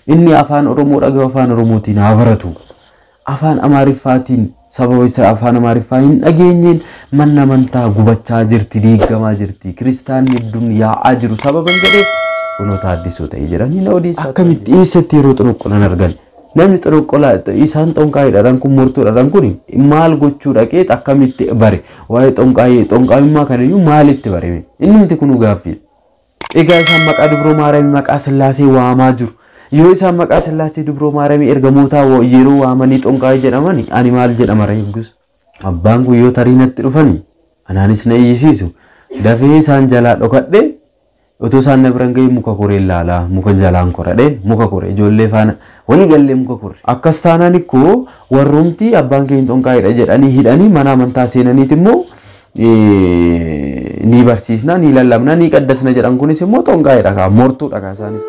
Inni afaan Oromoo dhaga'u afaan Oromootiin haa baratu. Afaan Amaariffaatiin sababa isa afaan Amaariffaa hin dhageenyeen manni amantaa gubachaa jirti, diigamaa jirti. Kiristaanni hedduun yaa'aa jiru sababa hin jedheef kunoo taaddisoo ta'e jedhanii na odeessaa. Akkamitti eessatti yeroo xonoqqolan argan? Namni xonoqqolaa isaan xonqaayiidhaan kun mortuudhaan kun maal gochuu dhaqee akkamitti bare? Waa'ee xonqaayii xonqaayummaa kanayyuu maalitti bare? Inni miti kunuu gaaffii. Egaa isaan maqaa Dubroo Maariyaamii maqaa Sillaasee waamaa jiru. Yoo isaan maqaa Sillaasee Dubroo Maariyaamii ergamootaa yeroo waamanii xonqaayii jedhaman ani maal jedhama reeggus? Abbaan kun yoo tarii natti dhufani anaanis na iyyisiisu. Dafee isaan jalaa dhokadhee otoo isaan na biran ga'ee muka koree ilaalaa muka jalaan koradheen muka kore ijoollee faana walii gallee muka kore. Akkas taanaan ikkoo warrumti abbaan keenya xonqaayiidha jedhanii hidhanii mana amantaa seenaniit immoo ni barsiisna ni lallabna ni qaddasna jedhan kunis immoo xonqaayiidha kaa mortuudha kaa isaanis.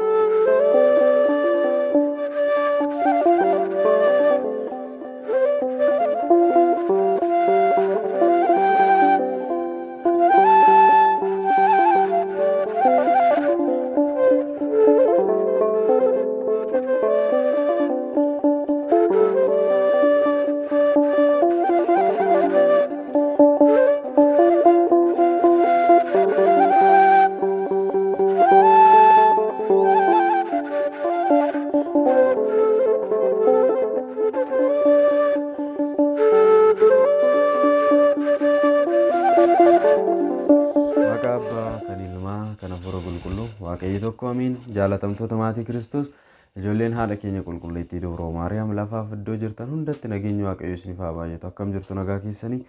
Maqaa Abbaa kan Ilmaa kan Hafuura Qulqulluu Waaqayyo tokko amiin. Jaalatamtoota maatii Kiristoos ijoolleen haadha keenya qulqulleettii Dubroo Maariyaam lafaaf iddoo jirtan hundatti nageenyi Waaqayyo isiniif haa baay'atu. Akkam jirtu nagaa keessanii?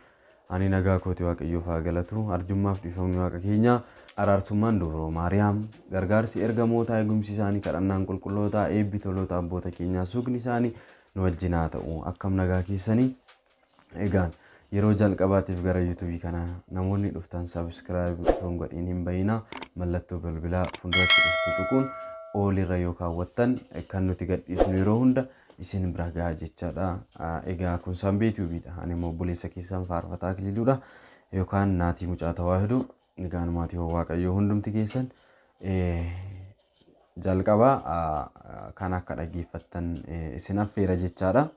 Ani nagaa kooti Waaqayyoof haa galatu. Arjummaaf dhiifamni Waaqa keenyaa araarsummaan Dubroo Maariyaam gargaarsi ergamootaa eegumsi isaanii kadhannaan qulqullootaa eebbi toloota abboota keenyaa suuqni isaanii nu wajjin haa ta'u. Akkam nagaa keessanii? Egaan yeroo jalqabaatiif gara yuutuubii kana namoonni dhuftan sabiskiraayib otoo hin godhin hin bayinaa mallattoo bilbilaa fuulduratti dhuftu tuquun oolirra yoo kaawwattan kan nuti gadhiisnu yeroo hunda isin bira gahaa jechaadha. Egaa kun Sanbee Tuubiidha. Ani immoo obboleessa keessan Faarfataa Akiliiluudha yookaan Naatii Mucaa Tawaahidoo. Egaan maatii Waaqayyoo hundumti keessan jalqaba kan akka dhaggeeffattan isin affeera jechaadha.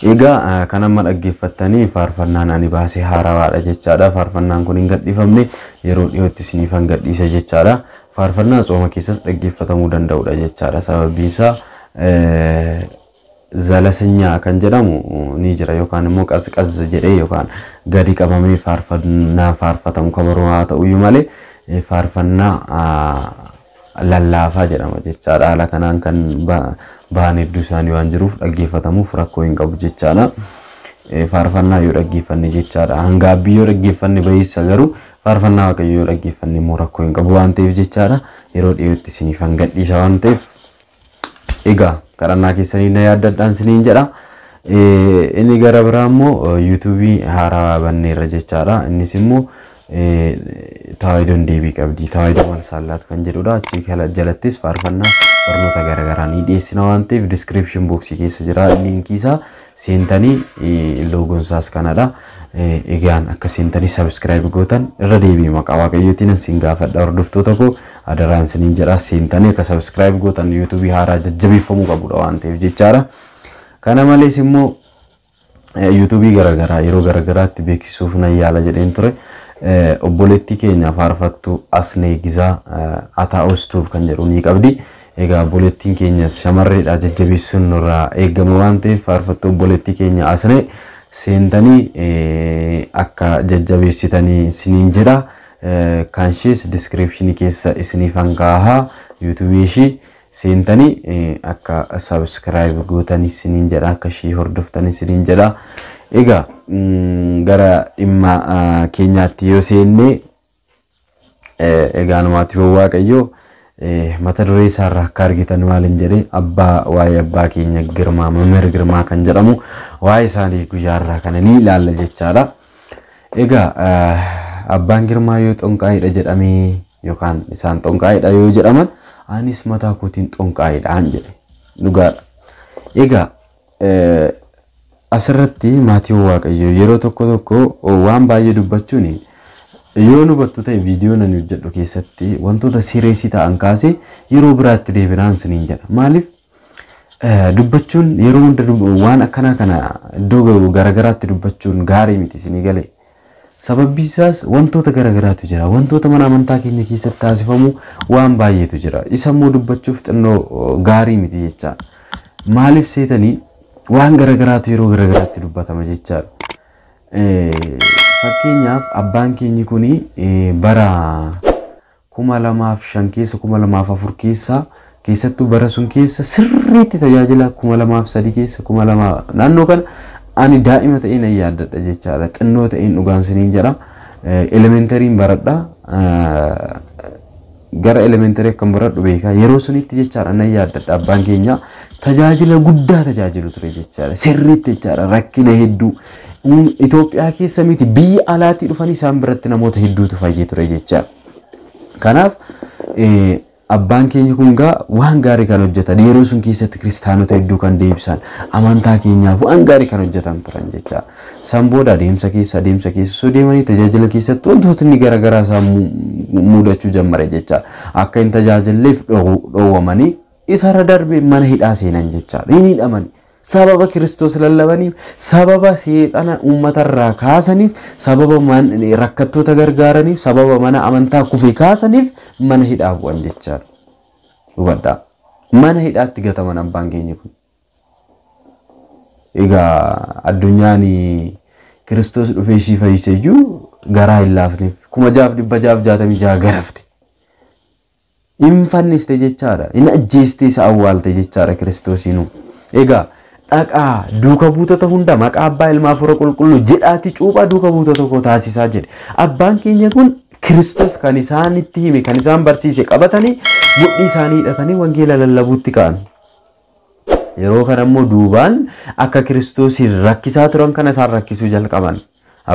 Egaa kan amma dhaggeeffattanii faarfannaan ani baasee haarawaadha jechaadha. Faarfannaan kun hin gadhiifamne yeroo dhiyootti isiniifan gadhiisa jechaadha. Faarfannaa tsooma keessas dhaggeeffatamuu danda'udha jechaadha. Sababbiin isaa zalasinyaa kan jedhamu ni jira yookaan immoo qazqaz jedhee yookaan gadi qabamee faarfannaa faarfatamu kabaroo haa ta'uyyuu malee faarfannaa lallaafaa jedhama jechaadha. Haala kanaan kan bahan hedduu isaanii waan jiruuf dhaggeeffatamuuf rakkoo hin qabu jechaadha. Faarfannaa yoo dhaggeeffanne jechaadha. Hangaabbii yoo dhaggeeffanne bayeessa garuu faarfannaa Waaqayyoo yoo dhaggeeffanne immoo rakkoo hin qabu waan ta'eef jechaadha. Yeroo dhiyootti isiniif gadhiisa waan ta'eef egaa kadhannaa keessanii na yaaddadhaan isiniin jedha. Inni gara biraa immoo yuutuubii haaraa banneerra jechaadha. Innis immoo Tawaahidoon deebii qabdi. Tawaahidoo maal saallaat kan jedhudha. Achi jalattis faarfannaa barnoota garaagaraa ni dhiyeessina waan ta'eef diskiripshin booksii keessa jira liinkii isaa seentanii loogoon isaas kanadha. Egaan akka seentanii sabiskiraayib gootan irra deebi'ee maqaa Waaqayyootiin isin gaafadha hordoftoota koo adaraan isiniin jedha seentanii akka sabiskiraayib gootan yuutuubii haaraa jajjabeeffamuu qabudha waan ta'eef jechaadha. Kana malees immoo yuutuubii garaagaraa yeroo garaagaraatti beeksisuuf nan yaala jedheen ture. Obboleettii keenya faarfattuu Asnee Gizaa Ataa'ostuuf kan jedhu ni qabdi. Egaa obboleettiin keenya shamarreedha jajjabeessuun nurraa eegamu waan ta'eef faarfattuu obboleettii keenya Asnee seentanii akka jajjabeessitanii isiniin jedha. Kan ishees diskiripshinii keessa isiniifan kaahaa yuutuubii ishii seentanii akka sabiskiraayib gootanii isiniin jedha akka ishii hordoftanii isiniin jedha. Egaa gara dhimma keenyaatti yoo seenne egaa maatiiwwan Waaqayyoo mata duree isaarraa akka argitan maal hin jedhee abbaa waa'ee abbaa keenya Girmaa Mamer Girmaa kan jedhamu waa'ee isaanii guyyaarraa kana ni ilaalla jechaadha. Egaa abbaan Girmaa yoo xonqaayiidha jedhamee yookaan isaan xonqaayiidha yoo jedhaman anis mataa kootiin xonqaayiidhaan jedhe dhugaadha. Egaa asirratti maatiiwwan Waaqayyoo yeroo tokko tokko waan baay'ee dubbachuun Yoo nu hubattu ta'e viidiyoo ani hojjedhu keessatti wantoota sireesii ta'an kaasee yeroo biraatti deebinaan siniin jedha. Maaliif dubbachuun yeroo hunda waan akkanaa kana iddoo garagaraatti dubbachuun gaarii miti isinii galee. Sababbi isaas wantoota garagaraatu jira. Wantoota mana amantaa keenya keessatti taasifamu waan baay'eetu jira. Isa immoo dubbachuuf xinnoo gaarii miti jechaadha. Maaliif seetanii waan garagaraatu yeroo garagaraatti dubbatama jechaadha. Fakkeenyaaf abbaan keenyi kuni bara 2005 keessa 2004 keessa keessattuu bara sun keessa sirriitti tajaajila 2003 keessa 2000 naannoo kana ani daa'ima ta'een nan yaaddadha jechaadha. Xinnoo ta'een dhugaan siniin jedha. Elementariin baradha. Gara elementarii akkam baradhu beekaa. Yeroo sunitti jechaadha nan yaaddadha abbaan keenya tajaajila guddaa tajaajilu ture jechaadha. Sirriitti jechaadha rakkina hedduu. Itoophiyaa keessa miti biyya alaatii dhufanii isaan biratti namoota hedduutu fayyee ture jechaadha. Kanaaf abbaan keenya kun gaa waan gaarii kan hojjetan yeroo sun keessatti kiristaanota hedduu kan deebisan amantaa keenyaaf waan gaarii kan hojjetan turan jecha. San booda adeemsa keessa osoo deemanii tajaajila keessatti wantootni garaagaraa isaan mudachuu jammare jecha. Akka hin tajaajilleef dhoowwamanii isarra darbee mana hidhaa seenan jecha. Hin hidhamani. Sababa Kiristoos lallabaniif, sababa seexana uummatarraa kaasaniif, sababa rakkattoota gargaaraniif, sababa mana amantaa kufe kaasaniif mana hidhaa bu'an jechaadha. Hubadhaa. Mana hidhaatti gataman abbaan keenya kun. Egaa addunyaan Kiristoos dhufee ishii fayyise iyyuu garaa hin laafneef 6666 garafte. Hin fanniste jechaadha. Hin ajjeeste isa awwaalte jechaadha Kiristoosiinuu. Egaa dhaqaa duuka buutota hunda maqaa abbaa ilmaa hafuura qulqulluu jedhaati cuuphaa duuka buutota koo taasisaa jedhe. Abbaan keenya kun Kiristoos kan isaanitti hime kan isaan barsiise qabatanii mudhii isaanii hidhatanii wangeela lallabuutti ka'an. Yeroo kana immoo duubaan akka Kiristoosiin rakkisaa turan kana isaan rakkisuu jalqaban.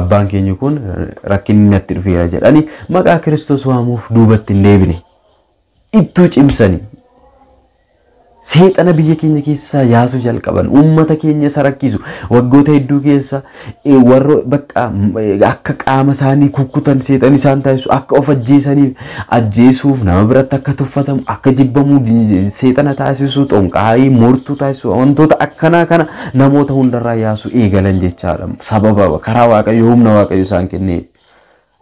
Abbaan keenya kun rakkinni natti dhufeera jedhanii maqaa Kiristoos waamuuf duubatti hin deebine. Ittuu cimsanii. Seexana biyya keenya keessaa yaasuu jalqaban uummata keenya isa rakkisu waggoota hedduu keessa warra bakka akka qaama isaanii kukkutan seexan isaan taasisu akka of ajjeesaniif ajjeesuuf nama biratti akka tuffatamu akka jibbamu seexana taasisu xonqaayii mortuu taasisu wantoota akkanaa kana namoota hundarraa yaasuu eegalan jechaadha. Sababa karaa Waaqayyo humna Waaqayyo isaan kennee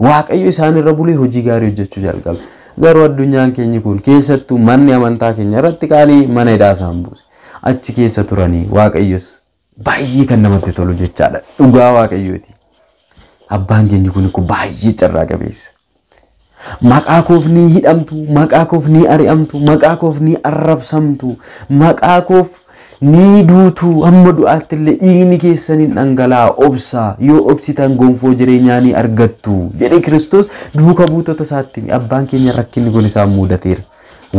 Waaqayyo isaan irra bulee hojii gaarii hojjechuu jalqabe. Garuu addunyaan keenya kun keessattuu manni amantaa keenya irratti qaalii mana hidhaa isaan buuse. Achi keessa turanii Waaqayyos baay'ee kan namatti tolu jechaadha. Dhugaa Waaqayyooti. Abbaan keenya kun baay'ee carraa qabeessa. Maqaa koof ni hidhamtu, maqaa koof ni ari'amtu, maqaa koof ni arrabsamtu, maqaa koof ni duutu hamma du'aatti illee dhiigni keessan hin dhangalaa'a obsaa yoo obsitan gonfoo jireenyaa ni argattu jedhe Kiristoos duuka buutota isaatti. Abbaan keenya rakkinni kun isaan mudateera.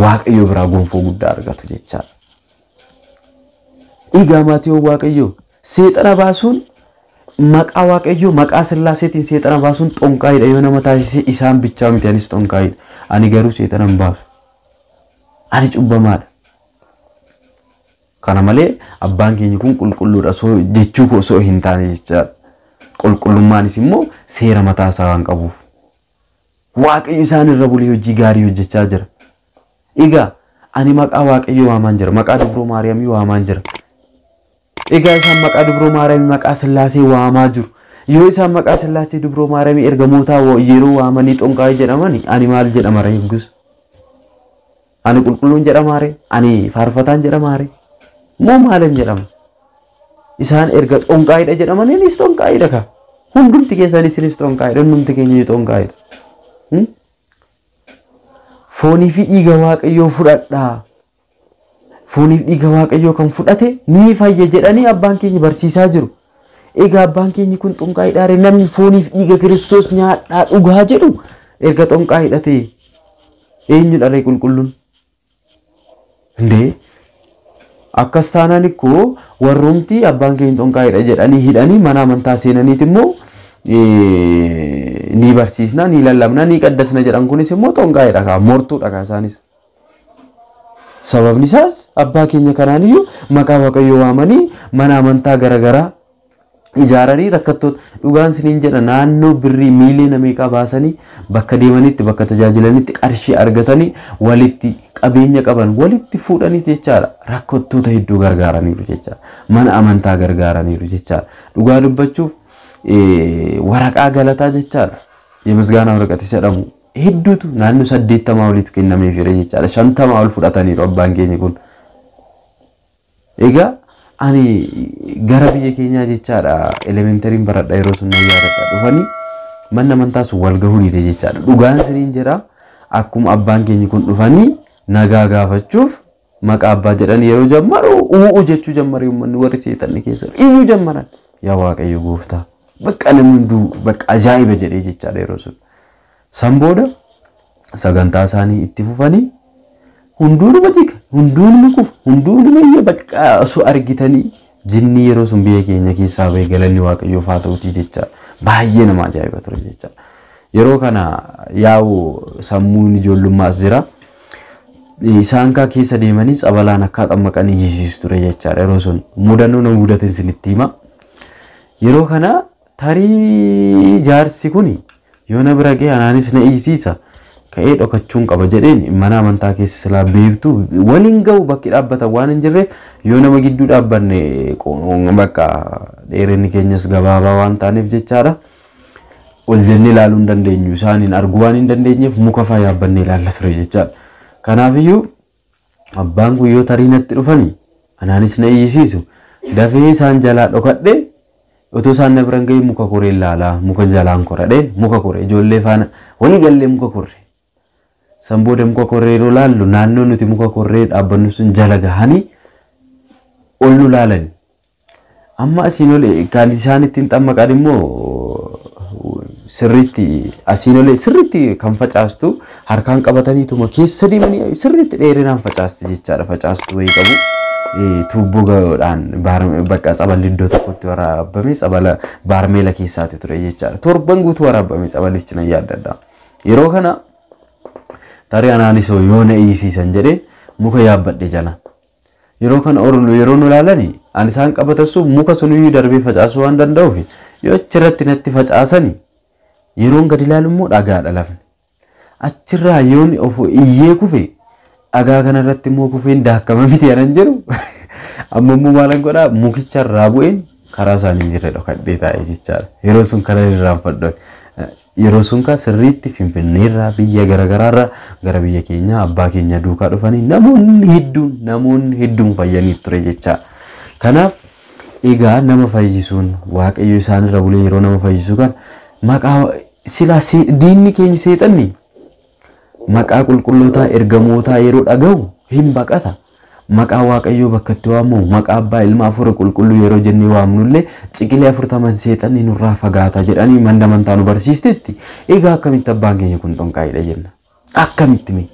Waaqayyo biraa gonfoo guddaa argatu jechaadha. Egaa maatiiwwan Waaqayyoo seexana baasuun maqaa Waaqayyoo maqaa Sillaaseetiin seexana baasuun xonqaayidha yoo nama taasise isaan bichaa miti anis xonqaayidha. Ani garuu seexana hin baasu. Ani cubbamaadha. Kana malee abbaan keenya kun qulqulluudha osoo jechuu koo osoo hin taane jechaadha. Qulqullummaanis immoo seera mataa isaa waan qabuuf. Waaqayyo isaan irra bulee hojii gaarii hojjechaa jira. Egaa ani maqaa Waaqayyoo waamaan jira. Maqaa Dubroo Maariyaamii waamaan jira. Egaa isaan maqaa Dubroo Maariyaamii maqaa Sillaasee waamaa jiru. Yoo isaan maqaa Sillaasee Dubroo Maariyaamii ergamootaa yeroo waamanii xonqaayii jedhamani ani maal jedhama ree gus? Ani qulqulluun jedhama ree? Ani faarfataan jedhama ree? Moo maalan jedhama? Isaan erga xonqaayidha jedhamanii anis xonqaayidha ka. Hundumti keessan isinis xonqaayidha, hundumti keenya xonqaayidha. Foonii fi dhiiga Waaqayyoo fudhadhaa. Foonii fi dhiiga Waaqayyoo kan fudhate ni fayya jedhanii abbaan keenya barsiisaa jiru. Egaa abbaan keenya kun xonqaayidha ree namni foonii fi dhiiga Kiristoos nyaadhaa dhugaa jedhu erga xonqaayidha ta'e eenyudha ree qulqulluun? Indee akkas taanaan ikkoo warroomti abbaan keenya xonqaayidha jedhanii hidhanii mana amantaa seenaniit immoo ni barsiisna, ni lallabna, ni qaddasna jedhan kunis immoo xonqaayidha kaa mortuudha kaa isaanis. Sababni isaas abbaa keenya kanaan iyyuu maqaa Waaqayyoo waamanii mana amantaa garaagaraa Ijaaranii rakkattoota dhugaan siniin jedha naannoo birrii miiliyoona meeqaa baasanii bakka deemanitti bakka tajaajilanitti qarshii argatanii walitti qabeenya qaban walitti fuudhanii jechaadha. Rakkattoota hedduu gargaaraniiru jechaadha. Mana amantaa gargaaraniiru jechaadha. Dhugaa dubbachuuf waraqaa galataa jechaadha. የምስጋና ወረቀት jedhamu hedduutu naannoo 80 oliitu kennameefira jechaadha. 50 ol fudhataniiru abbaan keenya kun. Egaa ani gara biyya keenyaa jechaadha elementariin baradha yeroo sun nan yaadadha dhufanii manni amantaa sun wal gahuu dide jechaadha. Dhugaan siniin jedha akkuma abbaan keenya kun dhufanii nagaa gaafachuuf maqaa abbaa jedhan yeroo jammaru u'u jechuu jammare uummanni warri seexanni keessa iyyuu jammaran. Yaa Waaqayyo gooftaa bakka namni hunduu bakka ajaa'iba jedhee jechaadha yeroo sun. San booda sagantaa isaanii itti fufanii hunduu jiga, hunduu numa kufa, hunduu numa iyya bakka osoo argitanii jinni yeroo sun biyya keenya keessaa bahee galanni Waaqayyoof haa ta'uutii jecha baay'ee nama ajaa'iba ture jecha. Yeroo kana yaa'u sammuun ijoollummaas jira. Isaan kaa keessa deemanii tsabalaan akka xammaqanii iyyisiisu ture jechaadha yeroo sun mudannoo nama mudateen isinitti hima. Yeroo kana tarii jaarsi kuni yoo na bira ga'e anaanis na iyyisiisa. Ka'ee dhokachuun qaba jedheen mana amantaa keessa silaa beektu waliin ga'u bakki dhaabbatan waan hin jirreef yoo nama gidduu dhaabbanne bakka dheerinni keenyas gabaabaa waan taaneef jechaadha. Ol jennee ilaaluu hin dandeenyu isaaniin arguu waan hin dandeenyeef muka faa yaabbannee ilaalla ture jechaadha. Kanaafiyyuu abbaan kun yoo tarii natti dhufanii anaanis na iyyisiisu dafee isaan jalaa dhokadhee otoo isaan na biran ga'e muka koree ilaalaa muka jalaan koradheen muka koree ijoollee faana walii gallee muka korre. San booda muka korree yeroo laallu naannoo nuti muka korree dhaabbannu sun jala gahanii ol nu laalan. Amma asiin ol kan isaan ittiin xammaqan immoo sirriitti asiin ol sirriitti kan facaastu harkaan qabataniituma keessa deemanii sirriitti dheerinaan facaasti jechaadha. Facaastu wayii qabu. Tuubboo bakka tsaballi iddoo tokkotti waraabame tsabala baarmeela keessaati ture jechaadha. Torban guutuu waraabame tsabalichi nan yaaddadha. Yeroo kana tarii anaanis yoo na iyyisiisan jedhee muka yaabbadhe jala. Yeroo kana yeroo nu ilaalani ani isaan qabatan muka suniyyuu darbee facaasuu waan danda'uuf yoo achirratti natti facaasani yeroon gadi ilaalu immoo dhagaadha lafni. Achirraa yoon of iyyee kufe dhagaa kanarratti immoo kufeen daakkama miti anan jedhu amma immoo maalan godhaa mukicharraa bu'een karaa isaanii hin jirre dhokadhee taa'e jechaadha. Yeroo sun kana irraanfadhu. Yeroo sun kaa sirriitti Finfinneerraa biyya garaagaraarraa gara biyya keenyaa abbaa keenya duukaa dhufanii namoonni hedduun fayyanii ture jecha. Kanaaf egaa nama fayyisuun Waaqayyo isaanirra bulee yeroo nama fayyisu kan maqaa silaa diinni keenya seexanni maqaa qulqullootaa ergamootaa yeroo dhaga'u hin baqata. Maqaa Waaqayyoo bakka itti waamamu maqaa abbaa ilma afuura qulqulluu yeroo jennee waamnullee ciqilee 40 seexanni nurraa fagaata jedhanii mana amantaa nu barsiistetti. Egaa akkamitti abbaan keenya kun xonqaayidha jenna? Akkamitti mee?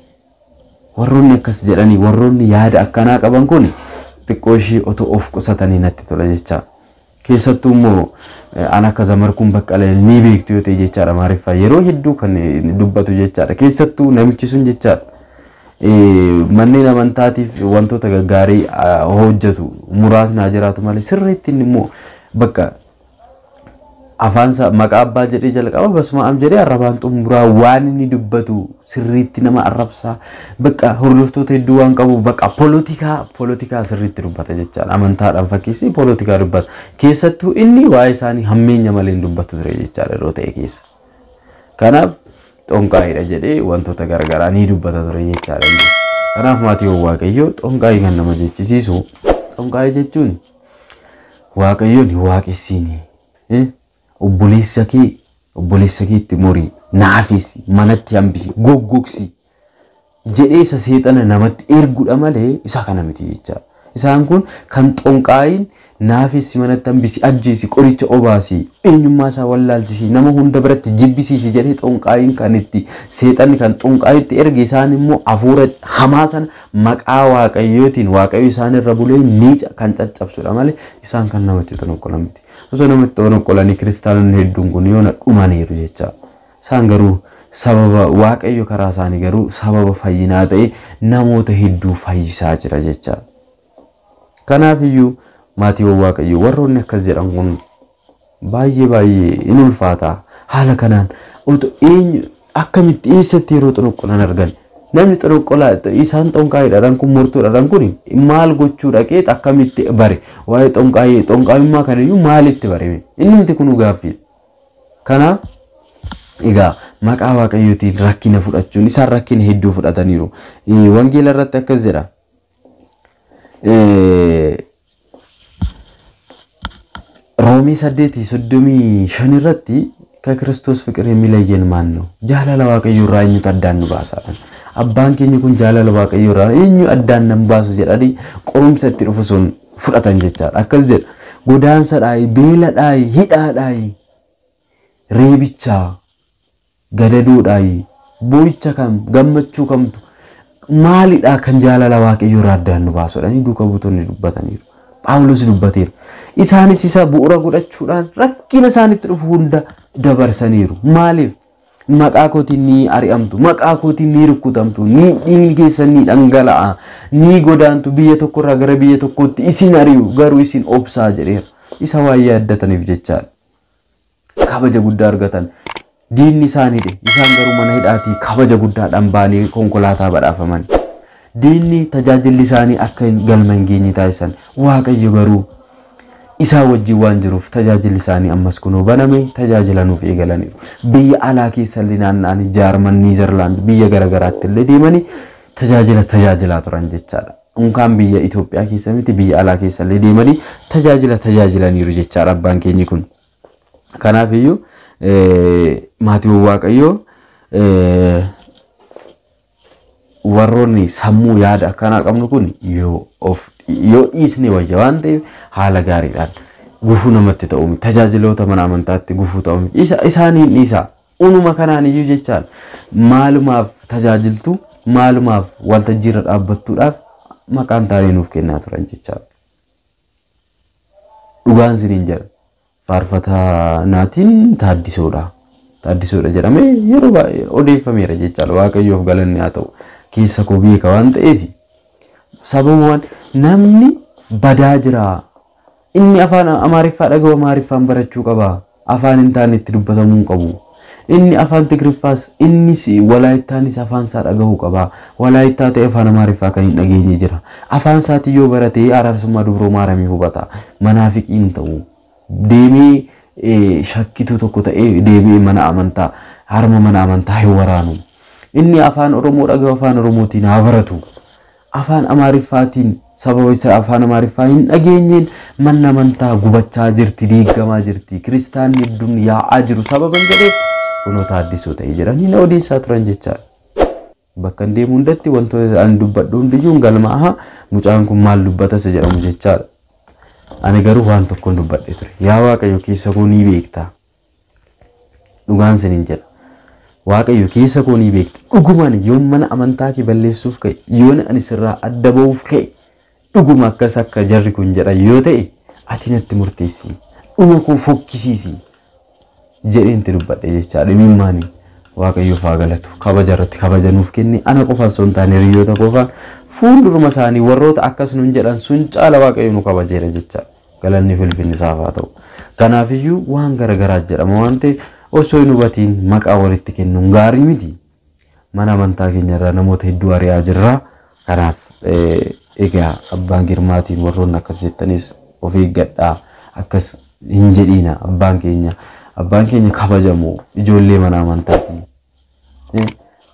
Warroonni akkas jedhanii warroonni yaada akkanaa qaban kun xiqqoo ishii otoo of qusatanii natti tola jecha. Keessattuu immoo an akka Zamarkuun Baqqalee ni beektu yoo ta'e jechaadha Maariffaa yeroo hedduu kan dubbatu jechaadha. Keessattuu namichi sun jechaadha. Manneen amantaatiif wantoota gaggaarii hojjetu muraasni haa jiraatu malee sirriitti inni immoo bakka afaansa maqaa abbaa jedhee jalqaba basuma am jedhee arrabaan xumuraa waan inni dubbatu sirriitti nama arrabsaa bakka hordoftoota hedduu waan qabuuf bakka poolitikaa sirriitti dubbata jechaadha. Amantaadhaan fakkeessee poolitikaa dubbata. Keessattuu inni waa'ee isaanii hammeenya malee hin dubbatu ture jechaadha yeroo ta'e keessa. Kanaaf xonqaayidha jedhee wantoota garaagaraa ni dubbata ture jechaadha. Kanaaf maatii Waaqayyoo xonqaayii kan nama jechisiisu xonqaayii jechuun Waaqayyoon hin waaqessiini. Obboleessa keetti murii naafisi manatti hambisi goggogsi jedhee isa seexana namatti erguudha malee isa kana miti jechaadha. Isaan kun kan xonqaayiin naafisi manatti hambisi ajjeesi qoricha obaasi eenyummaa isaa wallaalchisi nama hunda biratti jibbisiisi jedhee xonqaayiin kan itti seexanni kan xonqaayitti erge isaan immoo hafuura hamaa sana maqaa Waaqayyootiin Waaqayyo isaan irra bulee miica kan caccabsudha malee isaan kan namatti xonqolan miti. Osoo namatti xonqolanii kiristaanonni hedduun kun yoona dhumaniiru jecha. Isaan garuu sababa Waaqayyo karaa isaanii garuu sababa fayyinaa ta'e namoota hedduu fayyisaa jira jecha. Kanaafiyyuu maatii Waaqayyoo warroonni akkas jedhan kun Baay'ee baay'ee in ulfaata. Haala kanaan otoo eenyu akkamitti eessatti yeroo xonqolan argan? Namni xonqolaa isaan xonqaayiidhaan kun murtuudhaan kun maal gochuu dhaqee akkamitti bare? Waa'ee xonqaayii xonqaayummaa kanayyuu maalitti bare? Inni miti kun gaaffiidha. Kanaaf egaa maqaa Waaqayyootiin rakkina fudhachuun isaan rakkina hedduu fudhataniiru. Wangeela irratti akkas jedha. Roomee 8:35 irratti ከክርስቶስ ፍቅር የሚለየን ማን ነው? Jaalala Waaqayyoo irraa eenyutu addaan nu baasa? Abbaan keenya kun jaalala Waaqayyoo irraa eenyu addaan nan baasu jedhanii qorumsa itti dhufu sun fudhatan jechaadha. Akkas jedha. Godaansadhaayi, beeladhaayi, hidhaadhaayi, reebichaa, gadadoodhaayi, boo'icha kam, gammachuu kamtu maalidhaa kan jaalala Waaqayyoo irraa addaan nu baasu jedhanii duuka buutonni dubbataniiru. Phaawulos dubbateera. Isaanis isa bu'uura godhachuudhaan rakkina isaanitti dhufu hunda dabarsaniiru. Maaliif? Maqaa kootiin ni ari'amtu, maqaa kootiin ni rukutamtu, ni dhiigni keessan ni dhangala'a, ni godaantu biyya tokkorraa gara biyya tokkootti isin ari'u, garuu isin obsaa jedheera. Isa waan yaaddataniif jechaadha. Kabaja guddaa argatan. Diinni isaan hidhe, isaan garuu mana hidhaatii kabaja guddaadhaan ba'anii konkolaataa badhaafaman. Diinni tajaajilli isaanii akka galma hin geenye taasisan. Waaqayyo garuu isaa wajjin waan jiruuf tajaajilli isaanii ammas kunoo baname tajaajila nuuf eegalaniiru. Biyya alaa keessa illee naanna'anii Jaarman, Niizerlaand biyya garaagaraatti illee deemanii tajaajila tajaajilaa turan jechaadha. Unkaan biyya Itoophiyaa keessa miti biyya alaa keessa illee deemanii tajaajila tajaajilaniiru jechaadha abbaan keenyi kun. Kanaaf iyyuu maatiiwwan Waaqayyoo warroonni sammuu yaada akkanaa qabnu kun yoo of yoo dhiisne wayya waan ta'eef haala gaariidhaan gufuu namatti ta'u miti, tajaajiloota mana amantaatti gufuu ta'u miti, isaaniin dhiisaa. Unuma kanaan iyyuu jechaan maalumaaf tajaajiltu, maalumaaf waltajjiirra dhaabbattuudhaaf maqaan taanee nuuf kennaa turan jechaadha. Dhugaan isiniin jedha. Faarfataa naatiin Taaddisoodha. Taaddisoodha jedhamee yeroo baay'ee odeeffameera jechaadha. Waaqayyoof galanni haa ta'u. Keessa koo beeka waan ta'eef sababaan namni badaa jira. Inni afaan Amaariffaa dhaga'u Amaariffaan barachuu qaba. Afaan hin taane itti dubbatamuu hin qabu. Inni afaan Tigriffaas innis Walaayittaanis afaan isaa dhaga'uu qaba. Walaayittaa ta'e afaan Amaariffaa kan hin dhageenye jira. Afaan isaatiin yoo barate araarsummaa dubroo maaramii hubata. Manaafiqiin ta'u. Deemee shakkituu tokko ta'ee deebi'ee mana amantaa harma mana amantaa hin waraanu. Inni afaan Oromoo dhaga'u afaan Oromootiin haa baratu. Afaan Amaariffaatiin sababa isa afaan Amaariffaa hin dhageenyeen manni amantaa gubachaa jirti, diigamaa jirti, kiristaanni hedduun yaa'aa jiru sababa hin jedheef kunoo Taaddisoo ta'e jedhanii na odeessaa turan jechaadha. Bakka hin deemu hundatti wantoota ani dubbadhu hundiyyuu hin galmaa'a, mucaan kun maal dubbata isa jedhamu jechaadha. Ani garuu waan tokkoon dubbadhe ture. Yaa Waaqayyo keessa koo ni beekta. Dhugaan siniin jedha. Waaqayyo keessa koo ni beekta. Dhugumaan yoon mana amantaa kee balleessuuf ka'e, yoon ani sirraa adda ba'uuf ka'e, dhuguma akkas akka jarri kun jedhan yoo ta'e, ati natti murteessi. Dhuma koo fokkisiisi. Jedheen itti dubbadhe jechaadha. Imimmaanii Waaqayyoof haa galatu. Kabaja irratti kabaja nuuf kenne ana qofa osoo hin taane hiriyoota qofaan fuulduruma isaanii warroota akkas nuun jedhan sun caala Waaqayyo nu kabajeera jechaadha. Galanni filfinni isaaf haa ta'u. Kanaafiyyuu waan garagaraa jedhama waan ta'eef osoo hin hubatiin maqaa walitti kennuun gaarii miti. Mana amantaa keenya irraa namoota hedduu ari'aa jirra. Kanaaf egaa abbaan Girmaatiin warroonni akkas jettanis of eeggadhaa, akkas hin jedhiina. Abbaan keenya kabajamoo ijoollee mana amantaati.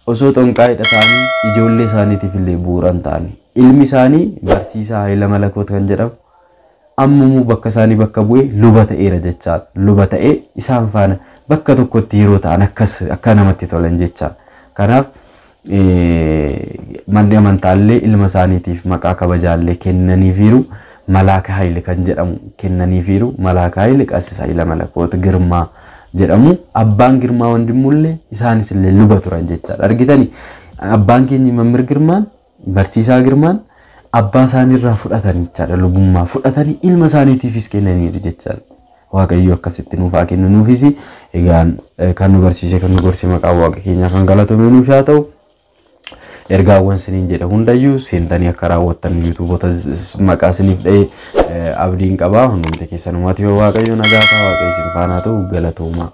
Osoo xonqaayidha ta'anii ijoollee isaaniitiif illee bu'uuran ta'anii. Ilmi isaanii barsiisaa Hayila Malakoot kan jedhamu ammamuu bakka isaanii bakka bu'ee luba ta'eera jechaadha. Luba ta'ee isaan faana bakka tokkotti yeroo ta'an akkas akka namatti tolan jechaadha. Kanaaf manni amantaallee ilma isaaniitiif maqaa kabajaallee kennaniifiiru. Malaaka Hayile kan jedhamu kennaniifiiru. Malaaka Hayile Qasiis Hayila Malakoot Girmaa jedhamu. Abbaan Girmaa Wandimmuullee isaanis illee luba turan jechaadha. Argitanii abbaan keenya Mammir Girmaan barsiisaa Girmaan abbaa isaaniirraa fudhatan jechaadha. Lubummaa fudhatanii ilma isaaniitiifis kennaniiru jechaadha. Waaqayyo akkasitti nuuf haa kennu nuufis. Egaan kan nu barsiise kan nu gorse maqaa Waaqa keenyaa kan galatoomu nuuf haa ta'u. Ergaawwan siniin jedhe hundayyuu seentanii akka raawwattan yuutuuboota maqaa siniif dha'ee abdiin qabaa. Hundumti keessanumaatiif Waaqayyo nagaa ta'a. Waaqayyo isin faanaa ta'u, galatoomaa.